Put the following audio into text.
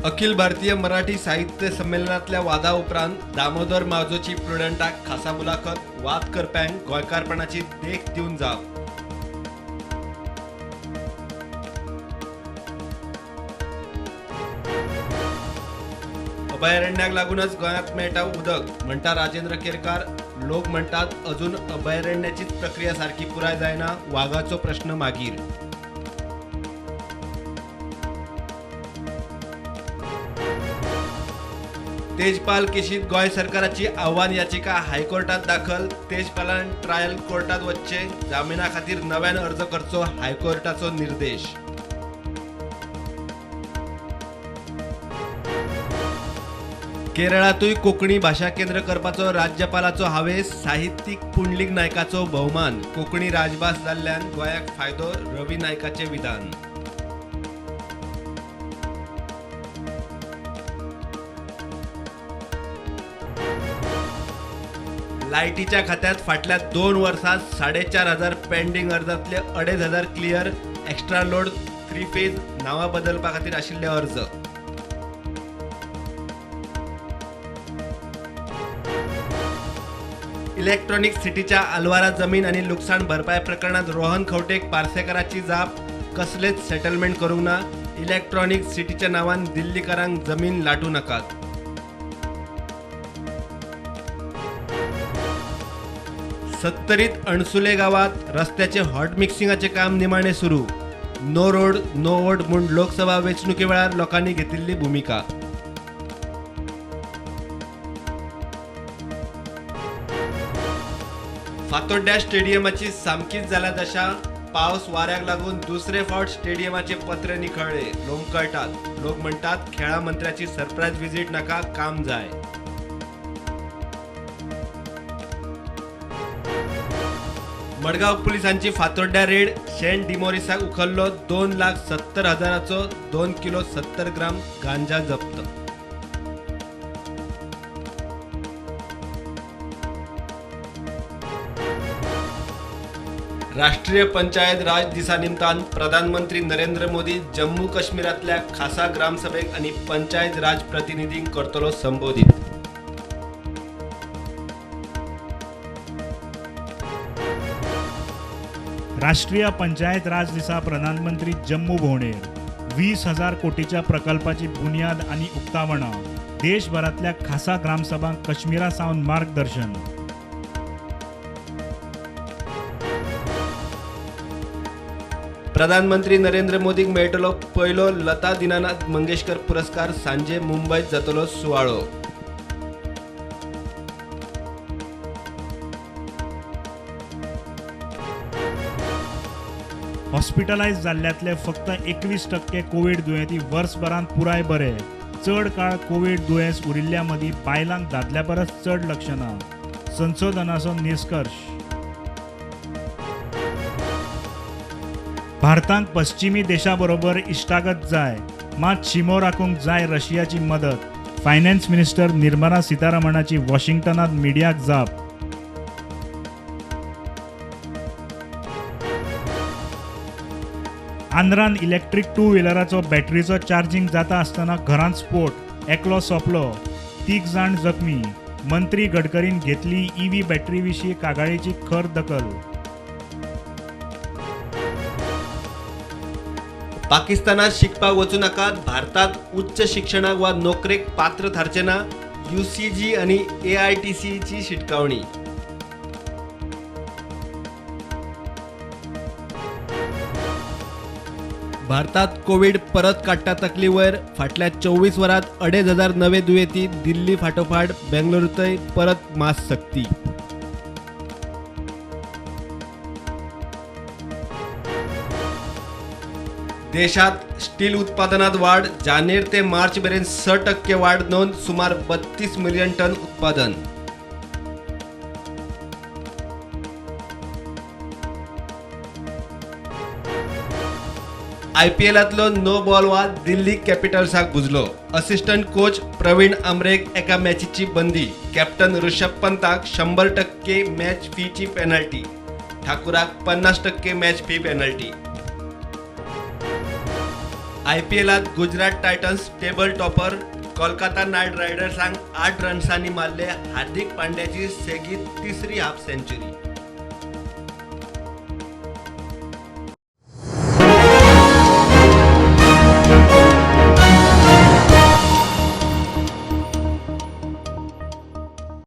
अखिल भारतीय मराठी साहित्य संमेलनातल्या वादा उपरांत दामोदर मावजोची प्रुडंटाक खासा मुलाखत, वाद करप्यांक गोंयकारपणाची देख दिवन जाप. अभयारण्याक लागूनच गोंयांत मेळटा उदक म्हणटा राजेंद्र केरकार. लोक म्हणटात अजून अभयारण्याचीच प्रक्रिया सारकी पुराय जायना, वागाचो प्रश्न मागीर. तेजपाल केशीत गोंय सरकाराची आव्हान याचिका हायकोर्टात दाखल. तेजपालान ट्रायल कोर्टात वच्चे, जामिना खातीर नव्यान अर्ज करचो हायकोर्टाचो निर्देश. केरळांतूय कोंकणी भाशा केंद्र करपाचो राज्यपालाचो हावेस. साहित्यीक पुंडलीक नायकाचो भोवमान. कोंकणी राजभास जाल्ल्यान गोंयाक फायदो, रवी नायकाचें विधान. लायटीच्या खात्यात फाटल्या 2 वर्सांत 4,500 पेंडींग अर्जांतले 2,500 क्लियर. एक्स्ट्रा लोड, 3 फेज नांवां बदलपा खातीर आशिल्ले अर्ज. इलेक्ट्रॉनिक सिटीच्या आलवारा जमीन आनी लुकसाण भरपाय प्रकरणात रोहन खंवटेक पार्सेकाराची जाप. कसलेच सेटलमेंट करूंक ना. इलेक्ट्रॉनिक सिटीच्या नांवान दिल्लीकारांक जमीन लाटू नाकात. सत्तरीत अणसुले गांवात रस्त्याचे हॉट मिक्सिंगाचे काम निमाणे सुरू. नो रोड नो वोट म्हूण लोकसभा वेंचणुके वेळार लोकांनी घेतिल्ली भुमिका. फातोड्ड्या स्टेडियमाची सामकीच जाल्या दशा. पावस वाऱ्याक लागून दुसरे फावट स्टेडियमाचे पत्रे निखळ्ळे. लोंबकळटात. लोक म्हणटात खेळा मंत्र्याची सरप्रायज विजीट नाका, काम जाय. मडगांव पुलिसांची फातोड्ड्या रेड. शेन डिमोरिसाक उखल्लो. 2,70,000चो 2 किलो 70 ग्राम गांजा जप्त. राष्ट्रीय पंचायत राज दिसा निमतान प्रधानमंत्री नरेंद्र मोदी जम्मू काश्मीरांतल्या खासा ग्रामसभेक आनी पंचायत राज प्रतिनिधींक करतलो संबोधीत. राष्ट्रीय पंचायत राज दिसा प्रधानमंत्री जम्मू भोंवडेर. 20,000 कोटीच्या प्रकल्पाची बुन्याद आनी उक्तावणां. देशभरांतल्या खासा ग्रामसभांक काश्मीरा सावन मार्गदर्शन. प्रधानमंत्री नरेंद्र मोदीक मेळटलो पयलो लता दीनानाथ मंगेशकर पुरस्कार. सांजे मुंबयत जातलो सुवाळो. हॉस्पिटलायज जाल्ल्यांतले फक्त 21% कोवीड दुयेंती वर्सभरांत पुराय बरे. चड काळ कोवीड दुयेंस उरिल्ल्या मदीं बायलांक दादल्या परस चड लक्षणां. संशोधनाचो निश्कर्श. भारताक पश्चिमी देशा बरोबर इश्टागत जाय, मात शिमो राखूंक जाय रशियाची मदत. फायनान्स मिनिस्टर निर्मला सीतारमणाची वॉशिंग्टनात मिडियाक जाप. आंध्रान इलेक्ट्रीक 2 व्हिलराचो बॅटरीचो चार्जिंग जाता आसतना घरांत स्फोट, एकलो सोंपलो, 3 जाण जखमी. मंत्री गडकरीन घेतली ईव्ही बॅटरी विशीं कागाळीची खर दखल. पाकिस्तानात शिकपाक वचूं नाकात, भारतात उच्च शिक्षणाक वा नोकरेक पात्र थारचे ना, UCG आनी AITCची शिटकावणी. भारतात कोवीड परत काडटा तकली वयर. फाटल्या 24 वरांत 2,500 नवे दुयेंती. दिल्ली फाटोफाट बेंगळुरूंतय परत मास्क सक्ती. देशात स्टील उत्पादनात वाढ. जानेर ते मार्च मेरेन 6% वाढ नोंद. सुमार 32 मिलियन टन उत्पादन. आयपीएलांतलो नो बॉल वाद दिल्ली कॅपिटल्साक भुजलो. असिस्टंट कोच प्रवीण आमरेक एका मॅचीची बंदी. कॅप्टन ऋषभ पंताक 100% मॅच फीची पेनल्टी. ठाकूराक 50% मॅच फी पेनल्टी. आयपीएलात Gujarat Titans table topper Kolkata Knight रायडर्सांक 8 रन्सांनी मारले. हार्दिक पांड्याची सेगीत तिसरी हाफ सेंच्युरी.